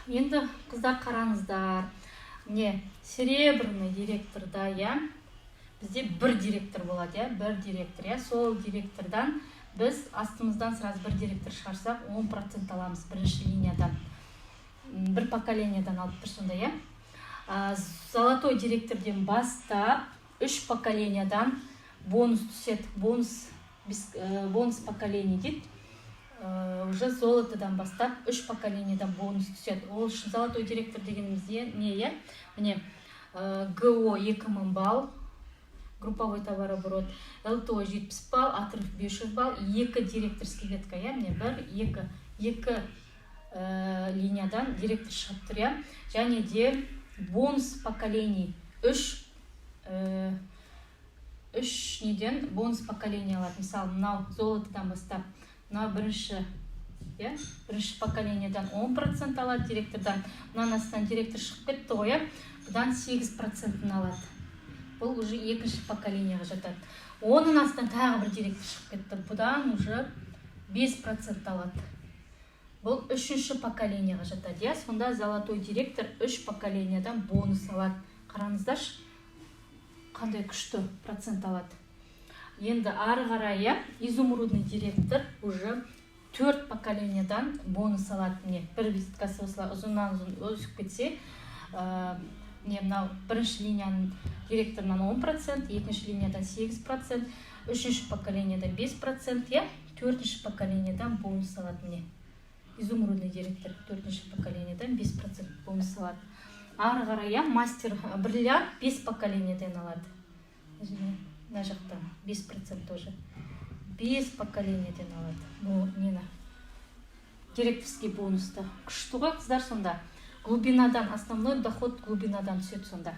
Енді, қыздар, қараңыздар, міне, серебряный директорда, иә, бізде бір директор болады, иә, бір директор, иә. Сол директордан біз астымыздан сразу бір директор шығарсақ, 10% аламыз бірінші линиядан. Бір поколениядан алып тұр сонда, иә. Золотой директорден бастап үш поколениядан бонус түседі. Бонус, бонус поколений дейді. Уже золотодан бастап үш поколениядан бонус түседі. Ол үшін золотой директор дегеніміз не, иә? Міне, ГО 2000 балл, групповой товарооборот, ЛТО 70 балл, отрыв 500 балл, екі директорский ветка, иә. Міне, бір, екі, екі линиядан директор шығып тұр, иә. Және де бонус поколений үш үш неден бонус поколение алады. Мысалы, мынау золотодан бастап мынау бірінші, иә, бірінші поколениядан 10% алады директордан. Мынаның астынан директор шығып кетті ғой, иә, бұдан 8 процентін алады. Бұл уже екінші поколенияға жатады. Оның астынан тағы бір директор шығып кетті, бұдан уже 5% алады. Бұл үшінші поколенияға жатады, иә. Сонда золотой директор үш поколениядан бонус алады. Қараңыздаршы, қандай күшті процент алады. Енді ары қарай, иә, изумрудный директор уже төрт поколениядан бонус алады. Міне, бір визиткасы осылай ұзыннан ұзын өсіп кетсе, міне, мынау бірінші линияның директорынан 10%, екінші линиядан 8%, үшінші поколениядан 5%, иә, төртінші поколениядан бонус алады. Міне, изумрудный директор төртінші поколениядан 5% бонус алады. Ары қарай, иә, мастер бриллиант бес поколениядан алады. Мына жақтан 5% тоже, бес поколениеден алады. Бұл нені, директорский бонусты. Күшті ғой, қыздар. Сонда глубинадан, основной доход глубинадан түседі сонда.